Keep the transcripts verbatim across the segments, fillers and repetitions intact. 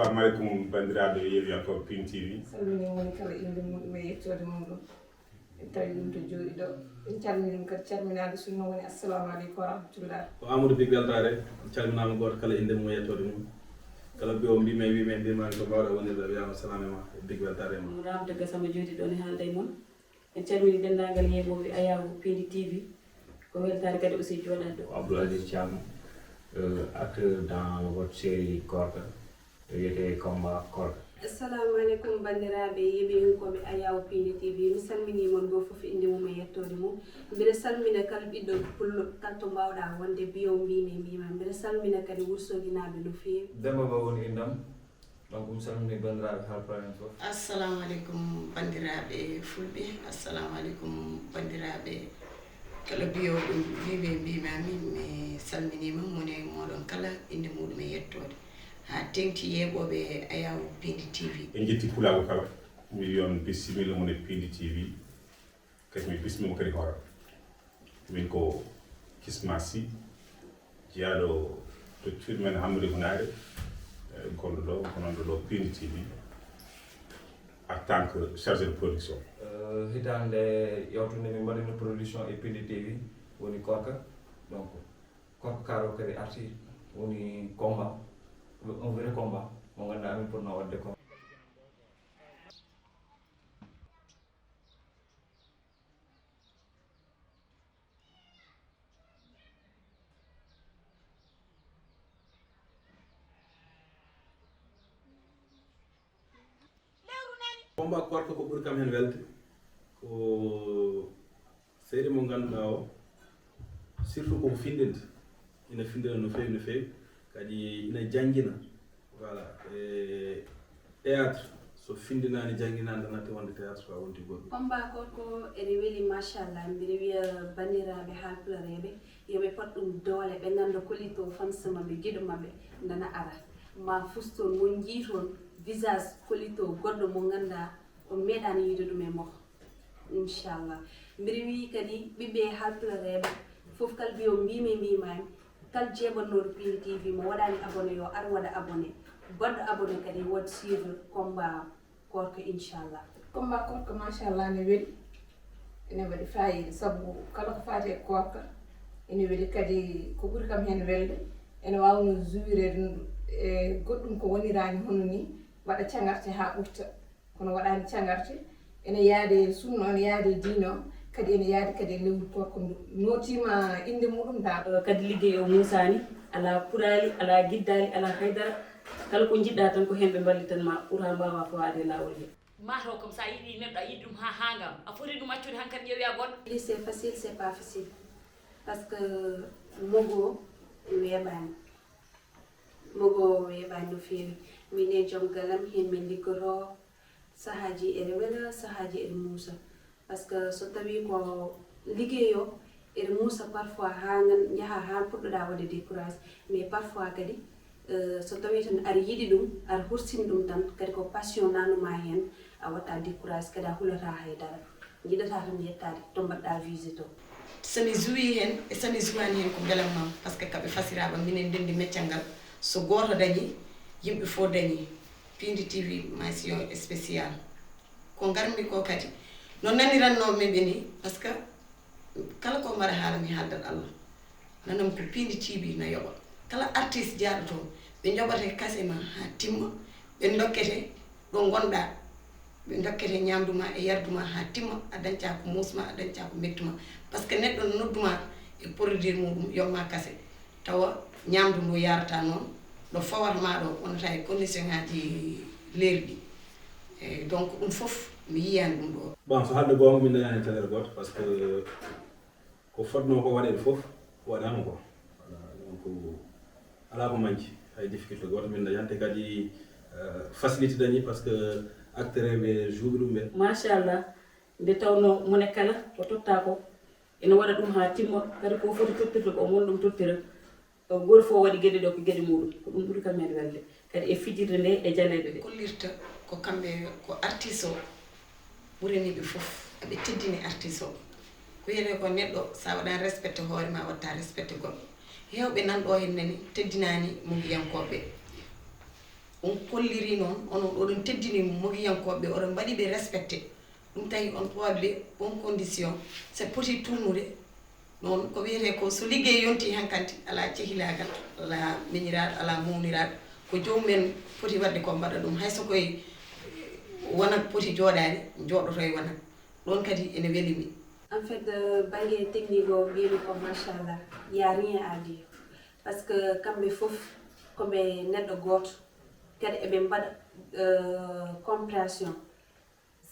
Assalamu aleykum, banndiraaɓe yeewiyankooɓe Pin T V. Salmini woni kala innde muɗum e yettoode muɗum. En tawi ɗum to jooɗi ɗo. En calmini ɗum kadi calminaade sunna woni assalamu aleykum wa rahmatullah. Ko Amadou Big Weltaare, calminaama gooto kala innde mum e yettoode mum. Kala mbiyo mbimi e wimi e mbimani ko mbawɗa wonirde a wiyama salame ma e Big Weltaare ma. Ɗum ramde gasama jooɗi ɗon e haalda e mon. En calmini denndaangal yeeɓooɓe Ayaw Pindi T V. Ko weltaare kadi aussi jooɗaade ɗo. Abdoul Aziz Thiam, euh, acteur dans votre série Koorka, to wiyetee Combat Koorka. Assalamu aleykum banndiraaɓe yeeɓiyankooɓe Ayaw Pindi T V. Mi salminii mon goo fof innde mum e yettoode mum. Mbiɗa salmina kala ɓiɗɗo pullo kala to mbaawɗaa wonde mbiyo mbimi mbima. Mbiɗa salmina kadi Wursoginaaɓe no feewi. Demba Ba woni innde am. Donc mi salmini banndiraaɓe haalpulaar en fof. Assalamu aleykum banndiraaɓe fulɓe, assalamu aleykum banndiraaɓe kala mbiyooɗo mbimi mbimami, mi salminiima moni e mooɗon kala innde muuɗum e yettoode, haa teeŋti yeeɓooɓe Ayaw Pindi T V. En njetti pulaagu kala, mi wiya on bisimilla mon e Pindi T V. Kadi mi bismiima kadi hoore am. Min ko Kisma Sy, jeyaaɗo to cuuɗi men Hammadi Hunaare, gonɗo ɗo, wonanɗo ɗo Pindi T V en tant que chargé de production. Hitaande yawtunde min mbaɗino production e Pindi T V woni Koorka. Donc Koorka Kaaro kadi arti, woni combat, un vrai combat mo ngannduɗaa min potno waɗde ko. Combat Koorka ko ɓuri kam heen welde ko série mo ngannduɗaa o, surtout koko findinta, ina findina no feewi no feewi, kadi ina janngina. Voilà, e théâtre so findinaani jannginaani tan natti wonde théâtre so a wonti goɗɗum. Combat Koorka ene weli machallah, mbiɗa wiya banndiraaɓe haalpulareeɓe yo ɓe pot ɗum doole, ɓe ngannda Kolito fans maɓɓe, giɗo maɓɓe nana ara, ma fus toon, mon njii toon visage Kolito goɗɗo mo nganndaa on meeɗaani yiide ɗum e mboho. Inchallah. Mbiɗa wiyi kadi ɓiɓɓe haalpulareeɓe fof kala mbiyo mbimi mbimami, kala jeeɓannooɗo Pindi T V mo waɗaani abonné yo ar waɗa abonné. Baɗɗo abonné kadi waɗ suivre Combat Koorka inchallah. Combat Koorka machallah ne weli, ene waɗi fayida sabu kala ko faati e koorka ene weli, kadi ko ɓuri kam heen welde ene waawno jouireede e goɗɗum ko woniraani hono nii, waɗa cagarte haa ɓurta. Kono waɗaani cagarte, ene yaadi e sunna o, ene yaadi e diine o, kadi ene yaadi kadi e lewru koorka ndu nootiima innde muuɗum dal. Kadi liggey o muusaani, alaa kuraali, alaa giddaali, alaa haydara, kala ko njiɗ-ɗaa tan ko heen ɓe mballitan maa pour haa mbaawaa fawaade e laawol he. Mahro kam so a yiɗii neɗɗo a yiɗi ɗum haa haa ngam a foti ɗum accude hankadi ƴeewoya goɗɗo. Li c'est facile c'est pas facile parce que mogo weeɓaani. Mogo weeɓaani no feewi. Min e joom galle am heen min liggotoo. Sahaaji eɗe wela, sahaaji eɗe muusa. Parce que so tawii ko liggey o eɗe muusa parfois haa njahaa haa puɗɗoɗaa waɗde décourage. Mais parfois kadi so tawii tan aɗa yiɗi ɗum, aɗa hursini ɗum tan, kadi ko passion naatnu maa heen, a waɗtaa décourage kadi a hulataa hay dara. Njiɗataa tan yettaade to mbaɗɗaa visé to. So mi jouii heen e so mi jouaani heen ko mbelamma am, parce que ka ɓe fasiraɓa minen ndenndi meccal ngal, so gooto dañii, yimɓe fof dañii. Pindi T V mention spéciale. Ko ngarmi ko kadi no nanirannoo mi ɓe nii, parce que kala ko mbaɗa haala mi haaldat Allah. Nanam ko Pindi T V na yoɓa kala artiste jaaɗo toon, ɓe njoɓate kase ma haa timma, ɓe ndokkete ɗo ngonɗaa, ɓe ndokkete ñaamdu ma e yardu ma haa timma, a dañca ko muus ma, a dañca ko mettu ma. Parce que neɗɗo no noddu ma e produire muɗum yoɓ ma kase, tawa ñaamdu ndu yarata noon ɗo fawata ma ɗo wonata e condition ngaji leerɗi. Eyyi, donc ɗum fof mi yiyaani ɗum ɗo. Bon, so haalde goonga min nanaani heen caɗeele gooto, parce que ko fotnoo ko waɗeede fof waɗaama ko. Voilà, donc alaa ko manki, hay difficulté gooto min dañaani. Te kadi facilité dañi, parce que acteur ɓe juuɓe ɗum ɓe. Machallah, nde tawnoo mone kala ko tottaa ko ene waɗa ɗum haa timma, kadi ko foti tottirde ko omo ɗum tottira. Gooto fof waɗi geɗe ɗo ko geɗe muɗum, ko ɗum ɓuri kam heen welde kadi e fijirde nde e jaleeɗe ɗe. Kollirta ko kamɓe ko artiste o ɓuraniɓe fof, aɓe teddini artiste o. Ko wiyetee ko neɗɗo sa waɗani respecté hoore ma watta respecté goɗɗo. Heewɓe nan ɗo heen nani teddinani mogiyankooɓe. On kolliri noon, onon oɗon teddini mogiyankooɓe, oɗon mbaɗi ɓe respecté. Ɗum tawi on trois ɓe, on condition, so poti tournude, noon ko wiyetee ko, so liggey yonti heen kanti, alaa cehilaagal, alaa miñiraaɗo, alaa mawniraaɗo. Ko joomum en foti waɗde ko mbaɗa ɗum. Hay so koye wonak poti jooɗaade, jooɗoto e wonak. Ɗoon kadi ene weli mi. En fait, euh, bannge technique o, mbiymi ko machallah, y a rien à dire. Parce que kamɓe fof ko ɓe neɗɗo gooto, kadi eɓe mbaɗa, euh, compréhension.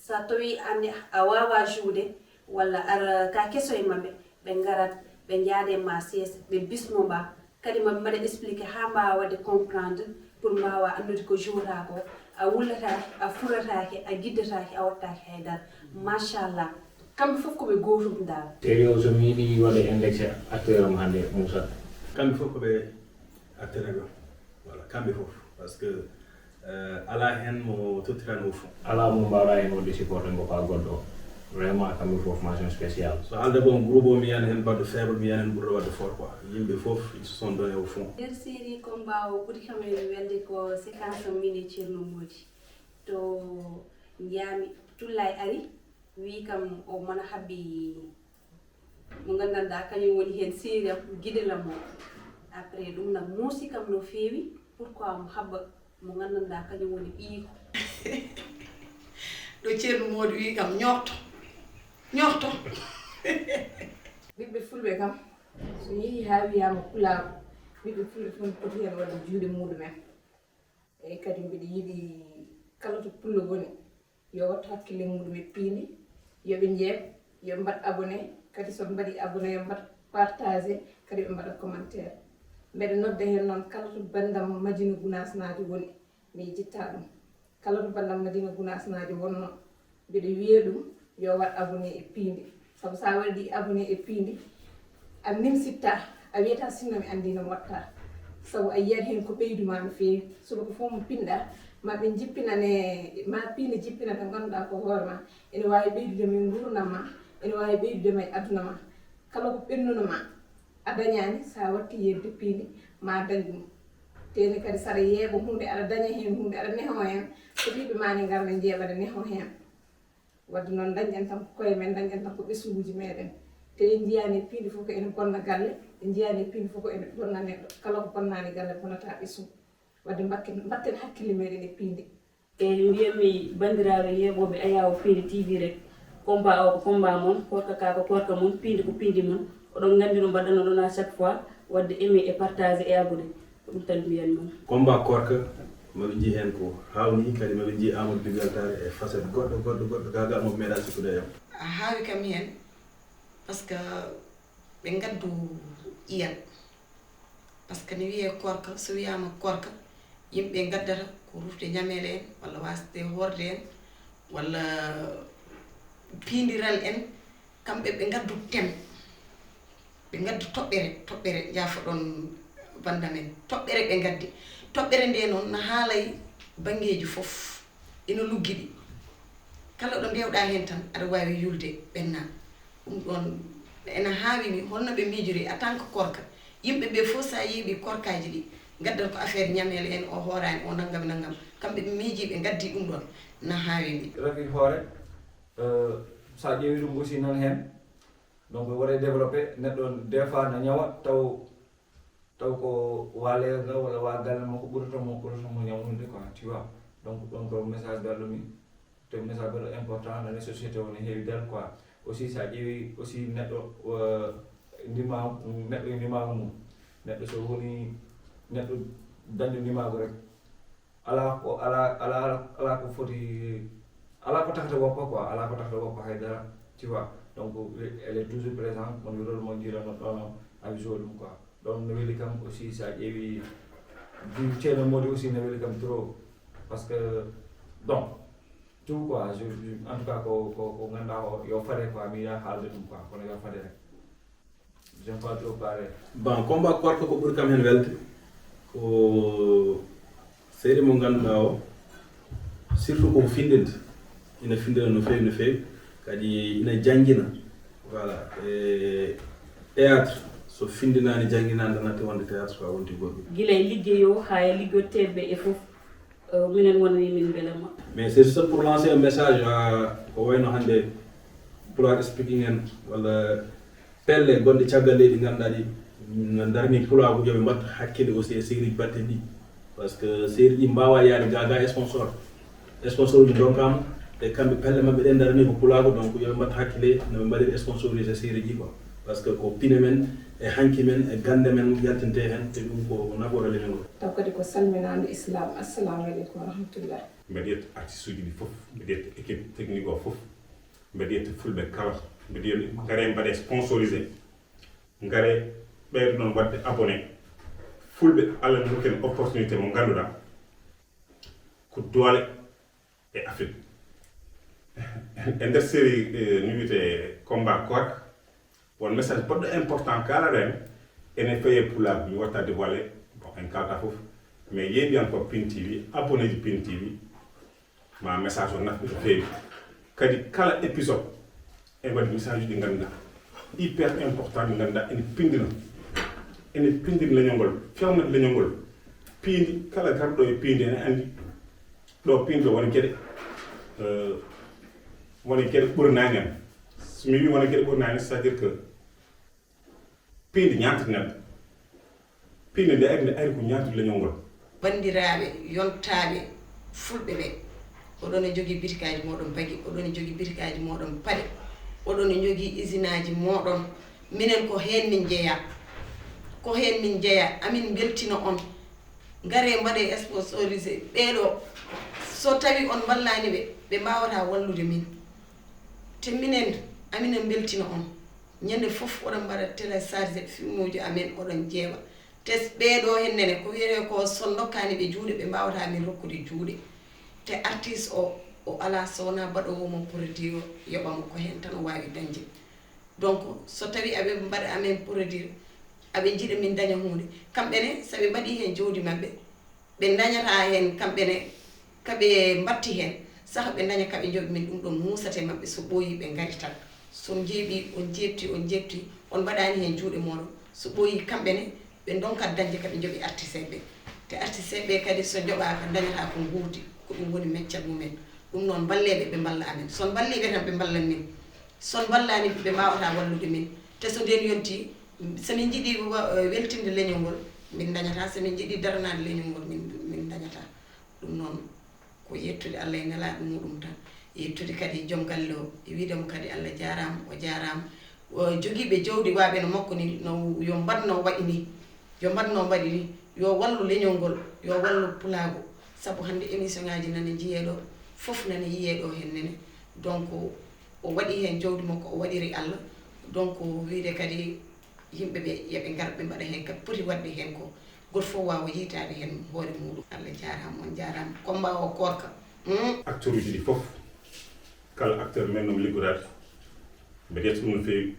So tawii aan a waawaa jouwde walla aɗa ka keso e maɓɓe, ɓe ngarat, ɓe njaada e ma seesa, ɓe bismo ma, kadi maɓe mbaɗa expliqué haa mbaawa waɗde comprendre, pour mbaawa anndude ko jouwata ko, a wullataake, a furataake, a giddataake, a wattaake hay dara. Machallah. Kamɓe fof ko ɓe gootum dal. Te yo, so mi yiɗi waɗde indexé acteur am hannde, Moussa. Kamɓe fof ko ɓe acteur am. Voilà, kamɓe fof. Parce que, euh, alaa heen mo tottirani au fond. Alaa mo mbaawɗaa heen waɗde supporté mo ka goɗɗo. Vraiment, kamɓe fof, mention spéciale. So haalde ko on groupe o, mi yiyan heen baɗɗo faible, mi yiyan heen ɓurɗo waɗde fort quoi. Yimɓe fof, ils se sont donnés au fond. Nder série combat o, ɓuri kam en welde ko séquence am min e Ceerno Moodi. To njaami Tullaay ari, wii kam o mana habbi mo nganndanɗaa kañum woni heen seeri am, giɗel am o. Après ɗum na muusi kam no feewi, pourquoi mo haɓɓa mo nganndanɗaa kañum woni ɓiyiiko. Ɗo Ceerno Moodi wii kam, "Ñoorto, ñoorto." Ɓiɓɓe fulɓe kam, so yehii haa wiyaama pulaagu, ɓiɓɓe fulɓe fof no poti heen waɗde juuɗe muɗumen. Eeyi, kadi mbiɗa yiɗi kala to pullo woni, yo wattu hakkille muɗum e piindi, yo ɓe njeeɓ, yo ɓe mbaɗ abonné, kadi so ɓe mbaɗii abonné, yo ɓe mbaɗ partagé, kadi ɓe mbaɗa commentaire. Mbeɗa nodda heen noon kala to banndam Madina Gunaas Naajo woni, mi jittaa ɗum. Kala to banndam Madina Gunaas Naajo wonnoo, mbiɗa wiya ɗum yo waɗ abonné e piindi. Sabu so a waɗii abonné e piindi, a nimsittaa, a wiyataa sinno mi anndii no mi waɗtaa. Sabu a yiyat heen ko ɓeydu ma no feewi. Subaka fof mo pinɗaa, ma ɓe njippinane, ma piindi jippinane ɗo ngannduɗaa ko hoore ma. Ene waawi ɓeydude ma e nguurndam ma, ene waawi ɓeydude ma e aduna ma. Kala ko ɓennuno ma, a dañaani, so a wattii yeeyde piindi, ma a dañ ɗum. Teeni kadi so aɗa yeeɓa huunde, aɗa daña heen huunde, aɗa nehoo heen, so ɓiɓɓe ma ne ngara ne njeeɓa ne nehoo heen. Wadde noon, dañɗen tan ko koye men, dañɗen tan ko ɓesnguuji meeɗen. Te en njiyaani piindi fof ko ene bonna galle, en njiyaani piindi fof ko ene bonna neɗɗo. Kala ko bonnaani galle bonata ɓesngu. Wadde mbakken, mbatten hakkille meeɗen e piindi. Eeyi, mbiyatmi banndiraaɓe yeeɓooɓe Ayaawo Piindi T V rek, combat o ko combat mon, koorka ka ko koorka mon, piindi ko piindi mon. Oɗon nganndi no mbaɗɗon-ɗon à chaque fois, waɗde aimé e partagé e abonné. Ko ɗum tan mbiyatmi on. Combat koorka, maɓe njiy heen ko haawnii, kadi maɓe njiy Amadou Bibi Altare e facette goɗɗo, goɗɗo, goɗɗo, gaagaa mo meeɗaa sikkude e am. A haawi kam heen, par ce que ɓe ngaddu ƴiyal. Par ce que ne wiyee koorka, so wiyaama koorka, yimɓe ngaddata ko rufde ñameele en, walla wasde hoorde en, walla piindiral en, kamɓe ɓe ngaddu tem. Ɓe ngaddu toɓɓere, toɓɓere, njaafoɗon bannda men. Toɓɓere ɓe ngaddi. Toɓɓere nde noon na haalay banngeeji fof. Ina luggiɗi. Kala ɗo ndewɗaa heen tan, aɗa waawi yulde, ɓenna. Ɗum ɗoon ena haawi mi, holno ɓe miijori en tant que koorka. Yimɓe ɓe fof, so a ƴeewi koorkaaji ɗi, ngaddat ko affaire ñameele en, o hooraani, o nanngam, nanngam. Kamɓe ɓe miiji, ɓe ngaddi ɗum ɗoon, na haawi mi. Rafi hoore, euh, so a ƴeewi ɗum aussi nan heen, donc waɗa développé, neɗɗo des fois na ñawa, taw, taw ko waa leeral ngal walla waa galle makko ɓurata mo, ɓurata mo ñawnude quoi, tu vois. Donc ɗoon ko message belɗo mi, te message belɗo important dans les sociétés, o ne heewi dal quoi. Aussi so a ƴeewi aussi neɗɗo, euh, ndima, neɗɗo e ndimaagu mum, neɗɗo so woni neɗɗo dañɗo ndimaagu rek, alaa ko, alaa, alaa, alaa ko foti, alaa ko tahata woppa quoi, alaa ko tahata woppa hay dara, tu vois. Donc elle est toujours présente, mon rôle mo jiilanno ɗono a wisoo ɗum quoi. Donc no weli kam aussi, so a ƴeewi du Ceerno Moodi aussi no weli kam trop, parce que donc tout quoi, je, je, en tout cas ko, ko, ko ngannduɗaa o yo fade quoi, mi yiɗaa haalde ɗum quoi, kono yo fade rek. J'aime pas trop parler. Bon, combat koorka ko ɓuri kam heen welde ko série mo ngannduɗaa o, surtout ko findinde, ina findina no feewi, no feewi, kadi ina janngina. Voilà, e théâtre, so findinaani, jannginaani, tan natti wonde théâtre, so a wonti goɗɗum. Gila e liggey o haa e liggotteeɓe ɓe e fof. Minen wonani min mbelema. Mais c'est juste pour lancer un message à ko wayno hannde Pulaar Speaking en walla pelle gonɗe caggal leydi ngannduɗaa ɗi no darani pulaagu, yoɓe mbattu hakkille aussi e seeriji batte ɗi, parce que seeriji ɗi mbaawa yaade gaga e sponsor. Sponsor uji ndonkama e kamɓe pelle maɓɓe ɗen darani ko pulaagu, donc yoɓe mbattu hakkille no ɓe mbaɗiri sponsorisé seeriji ɗi quoi, parce que ko pine men e hanki men e gannde men yaltinte heen, te ɗum ko nafoore leñol ngol. Taw kadi ko salminaandu Islam. Assalamu aleykum wa rahmatullah. Mbeɗa yetta artiste uji ɗi fof, mbeɗa yetta équipe technique o fof, mbeɗa yetta fulɓe kala, mbeɗa yoni ngare mbaɗe sponsorisé, ngare ɓeydo noon waɗde abonné. Fulɓe Allah nokki en opportunité mo ngannduɗaa ko doole e Afrique. E nder série no wiyetee Combat Koorka, won message baɗɗo important kaalaɗen ene faye pulaagu, mi watta dévoilé, bon en kalta fof, mais yeeɓiyan ko Pin TV, abonné ji Pin TV, ma message o nafɓe no feewi. Kadi kala épisode e waɗi message uji ɗi ngannduɗaa hyper important, ɗi ngannduɗaa ene pindina, ene pindina leñol ngol, fewnata leñol ngol. Piindi kala garɗo e piindi ene anndi ɗo piindi ɗo wona geɗe wona geɗe ɓurnani en. So mi wi wona geɗe ɓurnani en, c'est à dire que piindi ñaamtata neɗɗo. Piindi nde ari nde ari ko ñaamtude leñol ngol. Banndiraaɓe yontaaɓe fulɓe ɓe, oɗon e jogii bitikaaji mooɗon bagi, oɗon e jogii bitikaaji mooɗon paɗe, oɗon e jogii isinaaji mooɗon. Minen ko heen min njeyaa, ko heen min njeyaa. Amin mbeltino on. Ngaree mbaɗee sponsorisé ɓeeɗo. So tawii on mballaani ɓe, ɓe mbaawataa wallude min. Te minen, amina mbeltino on. Ñande fof oɗon mbaɗa téléchargé filmuuji amen, oɗon ƴeewa. Te ɓeeɗo heen nene ko wiyetee ko so ndokkaani ɓe juuɗe, ɓe mbaawataa min rokkude juuɗe. Te artiste o, o alaa so wonaa baɗoowo mo produit o yoɓa mo, ko heen tan o waawi dañde. Donc so tawii aɓe mbaɗa amen produit, aɓe njiɗa min daña huunde, kamɓe ne so ɓe mbaɗii heen jawdi maɓɓe, ɓe ndañataa heen kamɓe ne ka ɓe mbatti heen, saka ɓe ndaña ka ɓe njoɓi min, ɗum ɗoon muusat e maɓɓe, so ɓooyii ɓe ngari tan. So on njeeɓii, on njeeɓti, on njeeɓti, on mbaɗaani heen juuɗe mooɗon, so ɓooyii kamɓe ne ɓe ndonkat dañde ka ɓe njoɓi artiste ɓe. Te artiste ɓe kadi so njoɓaaka ndañataa ko nguurdi, ko ɗum woni meccal mumen. Ɗum noon mballee ɓe, ɓe mballa amen. So on mballii ɓe tan ɓe mballan min. So on mballaani ɓe, ɓe mbaawataa wallude min. Te so ndeen yontii, so min njiɗii wa- weltinde leñol ngol, min ndañataa. So min njiɗii daranaade leñol ngol, min min ndañataa. Ɗum noon ko yettude Allah e nelaaɗo muɗum tan, yettude kadi joom galle o, e wiide mo kadi Allah jaaraama, o jaaraama. O jogiiɓe jawdi waaɓe no makko ni, no yo mbaɗ no waɗi ni, yo mbaɗ no mbaɗi ni, yo wallu leñol ngol, yo wallu pulaagu. Sabu hannde émission ngaaji nana njiyee ɗo, fof nana yiyee ɗo heen nene. Donc o waɗi heen jawdi makko, o waɗiri Allah. Donc wiide kadi yimɓe ɓe, yo ɓe ngar ɓe mbaɗa heen ka poti waɗde heen ko, gooto fof waawa yiytaade heen hoore muuɗum. Allah jaaraama, on jaaraama. Combat o koorka. Hmm. Acteur uji ɗi fof, kala acteur men no mi liggodaade, mbeɗa yetta ɗum no feewi.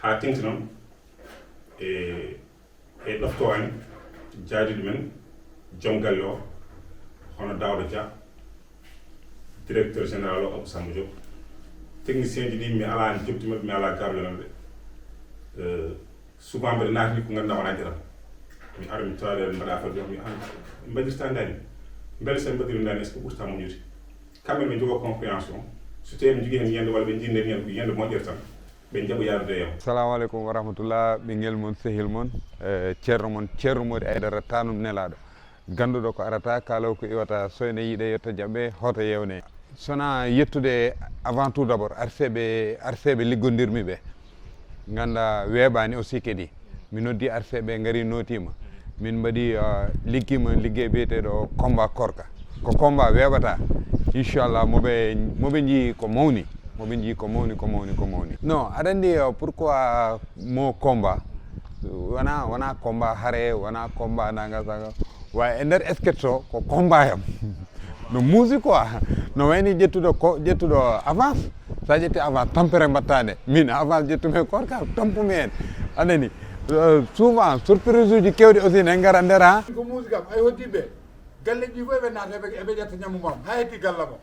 Haa teŋti noon e e ɗofto en jaadiiɗo men, joom galle o, hono Daouda Dia, directeur général o, Abou Samba Diop. Technicien ji ɗi, mi alaa joɓdi maɓɓe, mi alaa garle maɓɓe. Euh, souvent mbeɗa naatni ko ngannduɗaa wonaa geɗam. Mi ara mi tawa ɓe mbaɗa fodde mi an mbaɗirta ndani. Mbele so en mbaɗiri ndani, est ce que ɓurta moƴƴude? Kamɓe ɓe njogoo compréhension. So tawii ɓe njogii heen yiyannde walla ɓe njii ndeen yiyannde ko yiyannde moƴƴere tan, ɓe njaɓa yaarude e am. Salamu aleykum wa rahmatullah, ɓinngel mon, sehil mon, eh, ceerno mon, ceerno Mody Aidara, taanum nelaaɗo. Gannduɗo ko arata, kaalaw ko iwata, so ene yiɗe yetto jaɓɓe, hoto yeewne. Sona yettude avant tout d'abord arseeɓe, arseeɓe liggondirmi ɓe. Ngannda weeɓaani aussi kadi. Mi noddi arseeɓe ngari nootiima. Min mbaɗi, uh, liggima liggey biyeteeɗo combat koorka. Ko combat weeɓata. Inchallah, moɓe, moɓe njii ko mawni. Moɓe njii ko mawni, ko mawni, ko mawni. Non, aɗa anndi, uh, pourquoi mo combat? Wona, wona combat hare, wona combat nanga sanga. Wa e nder sketch o, ko combat yam. No muusi quoi. No wayni ƴettuɗo ko, ƴettuɗo avance. Sa ƴetti avance, tampere mbattande. Min avance ƴettumi koorka, tampumi en. Anani, euh, souvent, surprise uji kewɗi aussi ne ngara nder ha. Ko muusi kam, ay hoddiɓe. Galle ji fof eɓe naata, eɓe, eɓe ƴetta ñammu mbam. Ha heddi galla mo.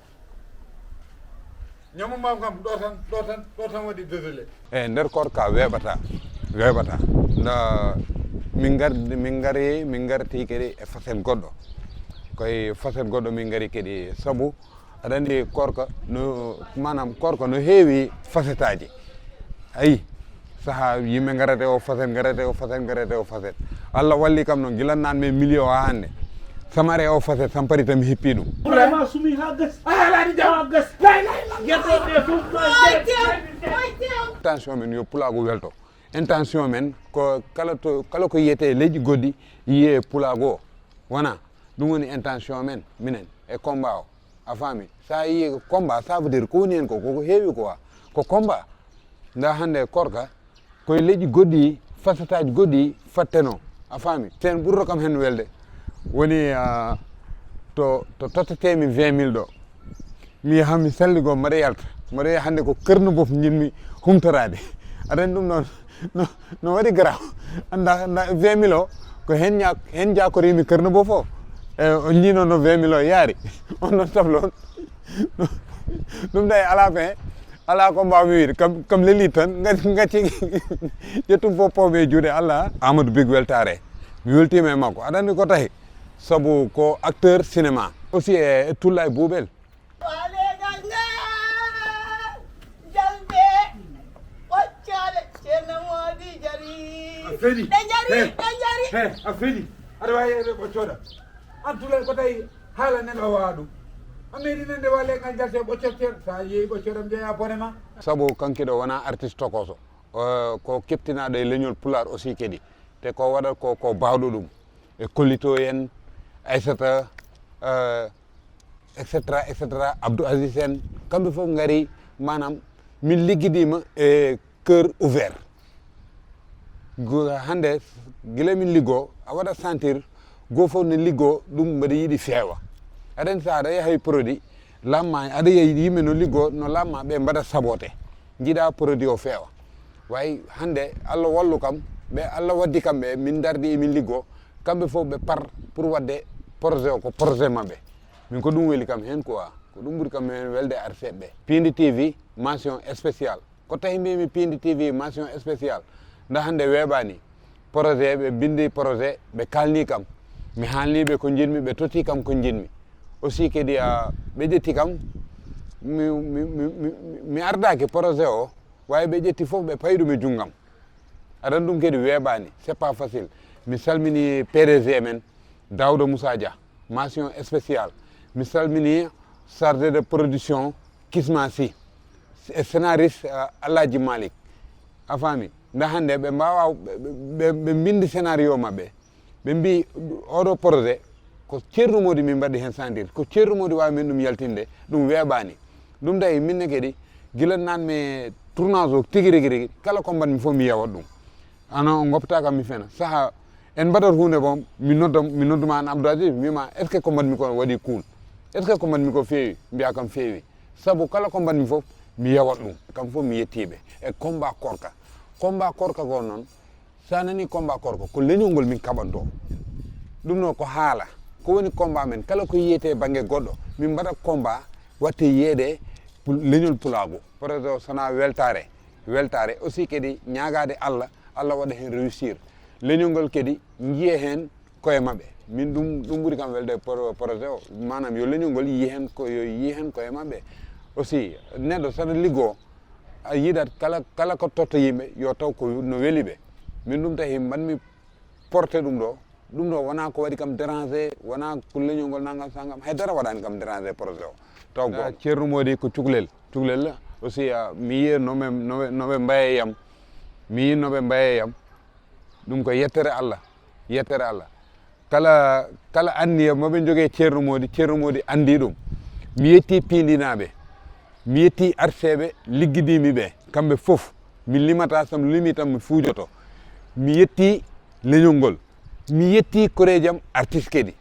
Ñammu mbam kam, ɗo tan, ɗo tan, ɗo tan waɗi désolé. E nder koorka weeɓata, weeɓata. Nda, min ngar-, min ngari, min ngarti kadi e facette goɗɗo. Koye facette goɗɗo min ngari kadi, sabu aɗa anndi Koorka no, maanaam Koorka no heewi facetteaaji. Ayi, sahaa yimɓe ngarate o facette, ngarate o facette, ngarate o facette. Allah walli kam noon, gila naatmi e milieu o haa hannde. Samare o facette, sampari tan mi hippii ɗum. Vraiment sumi haa gasi. Ah, alaa ni jam. Haa gasi. Lay, lay, lay. Gerte ɗe fof ma. Intention men yo pulaagu welto. Intention men ko kala to, kala ko yiyetee e leyɗe goɗɗi, yiyee pulaagu o. Wonaa? Ɗum woni intention men, minen, e combat o. A faami? So a yiyii ko combat, ça veut dire ko woni heen ko, koko heewi quoi. Ko combat. Ndaa hannde Koorka, koye leyɗe goɗɗi, facetteaaji goɗɗi fattenoo. A faami? Teen ɓurɗo kam heen welde. Woni, ah, to, to tottetee-mi vingt mille ɗo. Mi yaha mi salligo, mbaɗa yalta. Mbaɗa wiya hannde ko Kerno Bof njiɗmi humtoraade. Aɗa anndi ɗum noon no, no waɗi garaaw. Annda, annda vingt mille o, ko heen ña-, heen jaakorii-mi Kerno Bof o. E, o ñiino no vingt mille o yaari. On noon sablo on. Ɗum tawi alaa fin, alaa ko mbaawmi wiide. Kam, kam lelii tan, ngati, ngati ƴettum fof pawmi e juuɗe Allah. Amadou Big weltaare. Mi weltiima e makko. Aɗa anndi ko tahi? Sabu ko acteur cinéma. Aussi e, e Tulla e Buubel. Walegal ngal, jalde, ɓoccale, Ceerno Moodi jari. A feli. Ɓe jari, he, ɓe jari. He, a feli. Aɗa waawi yeeyde ɓoccooɗam. An Tulla ko tawi haala neɗɗo o waawaa ɗum. A meeɗi nande walegal ngal te ɓoccooɗam, so a yeeyi ɓoccooɗam jeyaa bone ma. Sabu kanki ɗo wonaa artiste tokooso. O, ko keɓtinaaɗo e leñol Pulaar aussi kadi. Te ko waɗa ko, ko baawɗo ɗum. E Kolito en, Aissata, eh, et cetera, et cetera, Abdou Aziz en, kamɓe fof ngari, maanaam, min liggidiima e cœur ouvert. Go-, hannde, gila min liggoo, a waɗa sentir, goo fof ne liggoo, ɗum mbaɗa yiɗi feewa. Aɗa anndi so aɗa yaha e produit, lamma, aɗa yiya yimɓe no liggoo, no lamma ɓe mbaɗa saboté. Njiɗa produit o feewa. Way hannde, Allah wallu kam, ɓe Allah waddi kamɓe, min ndardi emin liggoo, kamɓe fof ɓe par pour waɗde projet o, ko projet maɓɓe. Min ko ɗum weli kam heen quoi, ko ɗum ɓuri kam heen welde arseeɓe ɓe. Piindi T V, mention spéciale. Ko tahi mbiymi Piindi T V, mention spéciale. Nda hannde weeɓaani. Projet, ɓe mbinndi projet, ɓe kaalni kam. Mi haalni ɓe ko njiɗmi, ɓe totti kam ko njiɗmi. Aussi kadi, ah, ɓe ƴetti kam, mi, mi, mi, mi, mi ardaaki projet o, waawi ɓe ƴetti fof ɓe payi ɗum e junngam. Aɗa anndi ɗum kadi weeɓaani, c'est pas facile. Mi salmini P D G men, Daouda Moussa Dia, mention spéciale. Mi salmini chargé de production, Kisma Sy, e scénariste, euh, Alhaji Malick. A faami? Nda hannde ɓe mbaawa, ɓe, ɓe, ɓe mbinndi scénario maɓɓe. Ɓe mbii, oɗo projet, ko Ceerno Moodi min mbaɗi heen sentir. Ko Ceerno Moodi waawi min ɗum yaltinde, ɗum weeɓaani. Ɗum tawi min ne kadi, gila naatmi e tournage o tigi rigi rigi, kala ko mbaɗmi fof mi yewat ɗum. Ano o ngopta kam mi fena. Saha en mbaɗat huunde boom, mi nodda, mi nodduma an Abdou Aziz, mi wiima, est-ce que ko mbaɗmi ko waɗi cool? Est-ce que ko mbaɗmi ko feewi? Mbiya kam feewi. Sabu kala ko mbaɗmi fof, mi yewat ɗum. Kam fof mi yettiiɓe. E combat Koorka. Combat Koorka ko noon, so a nanii combat Koorka, ko leñol ngol min kaɓantoo. Ɗum noon ko haala. Ko woni combat men, kala ko yiyetee bannge goɗɗo, min mbaɗa combat waɗte yiyeede pul-, leñol pulaagu. Projet o sona weltaare. Weltaare aussi kadi ñaagaade Allah, Allah waɗa heen réussir. Leñol ngol kadi njiya heen koye maɓɓe. Min ɗum, ɗum ɓuri kam welde pro-, projet o. Maanaam yo leñol ngol yiya heen ko, yo yiya heen koye maɓɓe. Aussi, neɗɗo saɗa liggoo, a yiɗat kala, kala ko totta yimɓe, yo taw ko no weli ɓe. Min ɗum tahi mbaɗmi porté ɗum ɗo. Ɗum ɗo wonaa ko waɗi kam dérangé, wonaa ko leñol ngol nanngam sanngam, hay dara waɗaani kam dérangé projet o. Taw gooto. Ceerno Moodi ko cuklel. Cuklel aussi, ah, mi yiyii no ɓe, no ɓe, no ɓe mbaye yam. Mi yiyii no ɓe mbaye yam. Ɗum ko yettere Allah. Yettere Allah. Kala, kala anniya mo ɓe njogii Ceerno Moodi, Ceerno Moodi anndi ɗum. Mi yettii piindinaaɓe. Mi yettii arseeɓe liggidiimi ɓe. Kamɓe fof, mi limataa, so mi limii tan mi fuujoto. Mi yettii leñol ngol. Mi yettii koreeji am artiste kadi.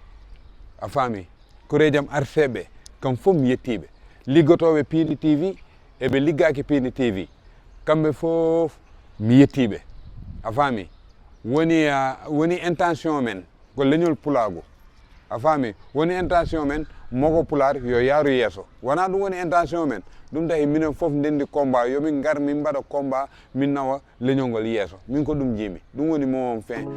A faami? Koreeji am arseeɓe, kam fof mi yettii ɓe. Liggotooɓe Piindi T V, e ɓe liggaaki Piindi T V. Kamɓe fof mi yettii ɓe. A faami? Woni, ah, woni intention men, ko leñol pulaagu. A faami? Woni intention men, mogo pulaar yo yaaru yeeso. Wonaa ɗum woni intention men. Ɗum tahi minen fof ndenndi combat, yo min ngar min mbaɗa combat, min nawa leñol ngol yeeso. Min ko ɗum njiimi. Ɗum woni mo on fin.